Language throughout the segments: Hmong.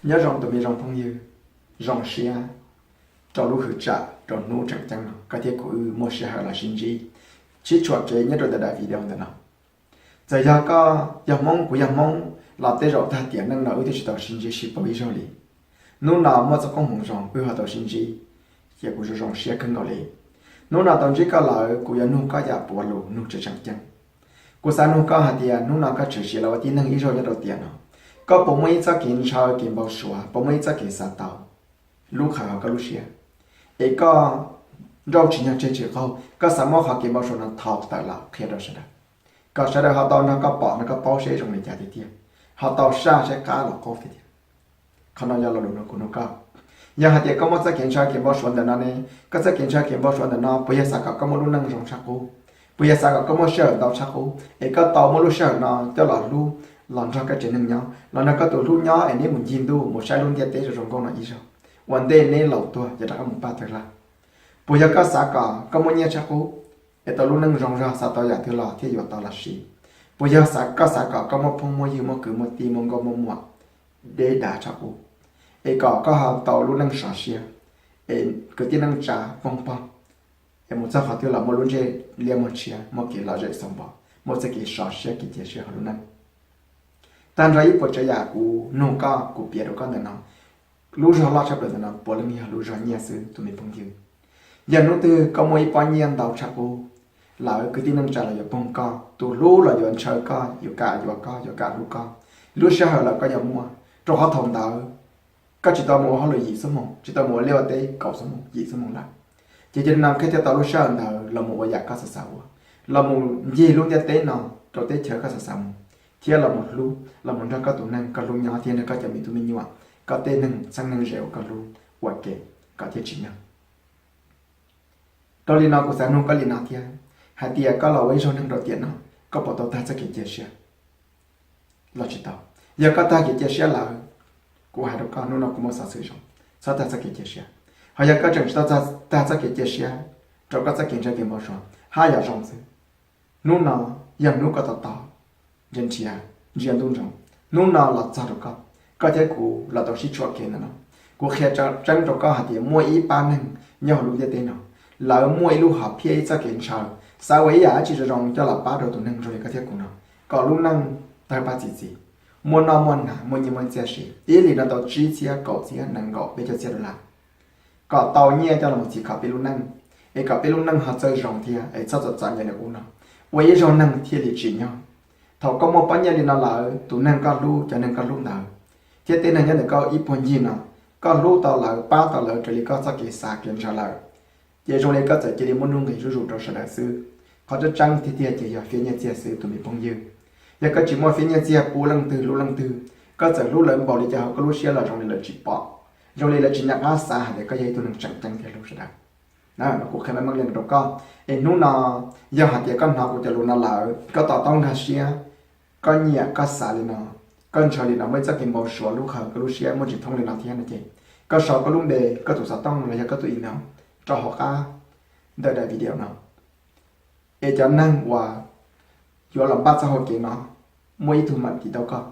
Nyob zoo tus me zoo phooj ywg, zoo siab rau lub hwm tsam rau hnub tseem ceeb no koj thiab kuv wb muaj sij hawm los sib ntsib, sib tshuam kev nyob rau ntawm daim video ntawm no. Txawm yog koj yog Hmoob kuv yog Hmoob los tej zaum tag tiam neej no wb twb tsis tau sib ntsib sib paub ib zaug li. Hnub no muaj txoj koob hmoov zoo wb ho tau sib ntsib, ces kuv zoo zoo siab kawg nkaus li. Hnub no tau ntsib koj lawm kuv yuav nug koj yam puav lus nug tseem tseem ceeb. Kuv xav nug koj hais tias hnub no koj tshwm sim los ua tib neeg ib zaug nyob rau tiam no, koj puas muaj ib txoj kev ntshaw kev npau suav, puas muaj ib txoj kev xav tau lub qhov hauv koj lub siab, es koj nrauj tsis nyog tseg tsis qaug, koj xav muab qhov kev npau suav no thau tawm los qhia rau sawv daws, kom sawv daws ho tau nrog koj pom nrog koj paub seb zoo li cas tiag tiag, ho tau saj seb qab los qaub tiag tiag. Qhov no yog lo lus no kuv nug koj. Yog hais tias koj muaj txoj kev ntshaw kev npau suav ntawm no ne, koj txoj kev ntshaw kev npau suav ntawm no puas yog xav kom koj muaj lub neej zoo tshaj qub, puas yog xav kom koj muaj sij hawm ntau tshaj qub es koj tau muab lub sij hawm no coj los hlub, los nrog koj tsev neeg nyob, los nrog koj tus hlub nyob es neb mus ncig ntuj mus saib lub ntiaj teb zoo zoo nkauj no ib zaug, ua ntej neb laus tuag ces rov qab mus pab tawg laj. Puas yog koj xav kom koj muaj nyiaj tshaj qub es tau lub neej zoo zog, xav tau yam twg los thiaj yuav tau los sis? Puas yog xav, koj xav kom koj muaj phooj muaj ywg, muaj kwv muaj tij, muaj nkauj muaj muam, deb dav tshaj qub, es kom koj ho tau lub neej sov siab, es kwv tij neej tsa phooj pog, es mus txog qhov twg los muaj lub ntsej liab muag tshiab, muaj kev lom zem xoo npo, muaj txoj kev sov siab kev cia siab hauv lub neej? Tag nrho ib puas tsav yam kuv nug koj kuv piav rau koj ntawm no, lub zog loj tshaj plaws ntawm no puav leej yog lub zog nyiaj xwb tus me phooj ywg. Yog hnub twg koj muaj ib pob nyiaj ntau tshaj qub lawm, kwv tij neej tsa los yuav poog koj, tus hlub los yuav ntshaw koj, yuav kam yuav koj, yuav kam hlub koj, lub sij hawm los koj yuav muaj, rau qhov thaum ntawd koj tsis tau mus ua hauj lwm yim xuab moos, tsis tau mus ua liaj ua teb kaum xuab moos, yim xuab moos lawm. Ces yog li no koj thiaj tau lub sij hawm ntawd los mus ua yam koj xav xav ua, los mus ncig lub ntiaj teb no rau teb chaws koj xav xav mus, thiab los mus hlub, los mus nrog koj tus neeg koj hlub nyob thiab nrog koj cov me tub me nyuam, koj tej neeg txheeb neeg ze uas koj hlub ua ke kom thiaj tsim nyog. Rau li no kuv xav nug koj li no thiab, hais tias koj los ua ib zaug neeg rau tiam no, koj puas tau tag txoj kev cia siab los tsis tau? Yog koj tag kev cia siab lawm, kuv hais rau koj hnub no kuv muaj xov xwm zoo, txhob tag txoj kev cia siab. Ho yog koj tseem tsis tau tag txoj kev cia siab rau koj txoj kev ntshaw kev npau suav, haj yam zoo xwb. Hnub no yog hnub koj tos tos, nrhiav nrhiav, ntsia ntuj ntsoov, hnub no los txog rau koj, koj thiab kuv los tau sib tshuam kev ntawm no. Kuv qhia tseeb rau koj hais tias muaj ib pab neeg nyob hauv lub ntiaj teb no, lawv muaj ib lub hom phiaj ib txoj kev ntshaw, xav ua ib yam dab tsi zoo zoo coj los pab rau tus neeg zoo li koj thiab kuv no, kom lub neej tawg paj txi txiv, muaj noj muaj hnav, muaj nyiaj muaj txiaj siv ib hlis no tau tsib txhiab, kaum txhiab, nees nkaum, peb caug txhiab dollar, kom tau nyiaj coj los mus txhim kho peb lub neej, es kom peb lub neej ho txawj zoo thiab es txhob txom txom nyem li qub no, ua ib zaug neeg thiaj li tsim nyog. Thaum koj muaj pob nyiaj li no lawm, tus neeg koj hlub, cov neeg koj hlub ntawd, thiab tej neeg nyob ntawm koj ib puag ncig no, koj hlub tau lawv, pab tau lawv raws li koj txoj kev xav kev ntshaw lawm, ces zoo li koj txawm cia li muaj nuj nqis zuj zus rau sawv daws xwb. Qhov tseeb tseeb tiag tiag ces yog fiab nyiaj txiag xwb tus me phooj ywg. Yog koj tsis muaj fiab nyiaj txiag pub leej twg hlub leej twg, koj txawm hlub lawv npaum li cas hauv koj lub siab los zoo li lawv tsis pom, zoo li lawv tsis nyam qab xav hais tias koj yog ib tug neeg tseem ceeb thiab hlub sawv daws. Kuv qhia meej meej li no rau koj, es hnub no yog hais tias koj hnov kuv cov lus no lawm koj to taub nkag siab, koj nyiam koj xav li no, koj ntshaw li no, muaj ib txoj kev npau suav lub qhov koj lub siab muaj tsis thoob li no thiab no ces, koj sau koj lub npe, koj tus xov tooj los yog koj tus email rau hauv qab ntawm daim video no, es cov neeg uas yuav los npaj txoj hau kev no muaj ib tug mam tiv tau koj,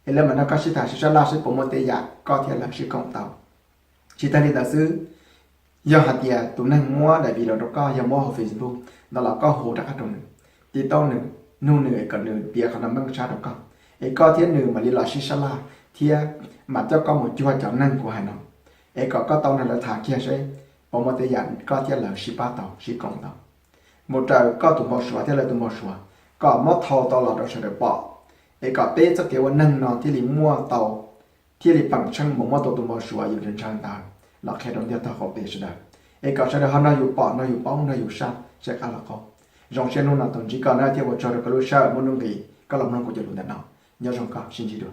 es lawv mam nrog koj sib tham sib sab laj seb puas muaj tej yam koj thiab lawv sib koom tau. Tsis tag li ntawd xwb, yog hais tias tus neeg muab daim video rau koj yog muab hauv Facebook ntawd los koj hu rov qab rau nws, tiv tauj nws, nug nws es kom nws piav qhov no meej tshaj rau koj, es koj thiab nws mam li los sib sab laj thiab mam coj koj mus cuag cov neeg kuv hais no, es kom koj tau nrog lawv tham kiag seb puas muaj tej yam koj thiab lawv sib pab tau sib koom tau, mus raws koj tus npau suav thiab lawv tus npau suav, kom muab thau tau los rau sawv daws pom, es kom peb txoj kev ua neeg no thiaj li muaj tau, thiaj li peem tsheej mus muab tau tus npau suav yus ntshaw ntawd los qhia rau ntiaj teb qaum pem sawv daws, es kom sawv daws ho nrog yus pom nrog yus paub nrog yus saj seb qab los qaub. Zoo siab hnub no tau ntsib koj na thiab ua tsaug rau koj lub sij hawm muaj nuj nqis koj los mloog kuv cov lus ntawm no. Nyob zoo koj, sib ntsib dua.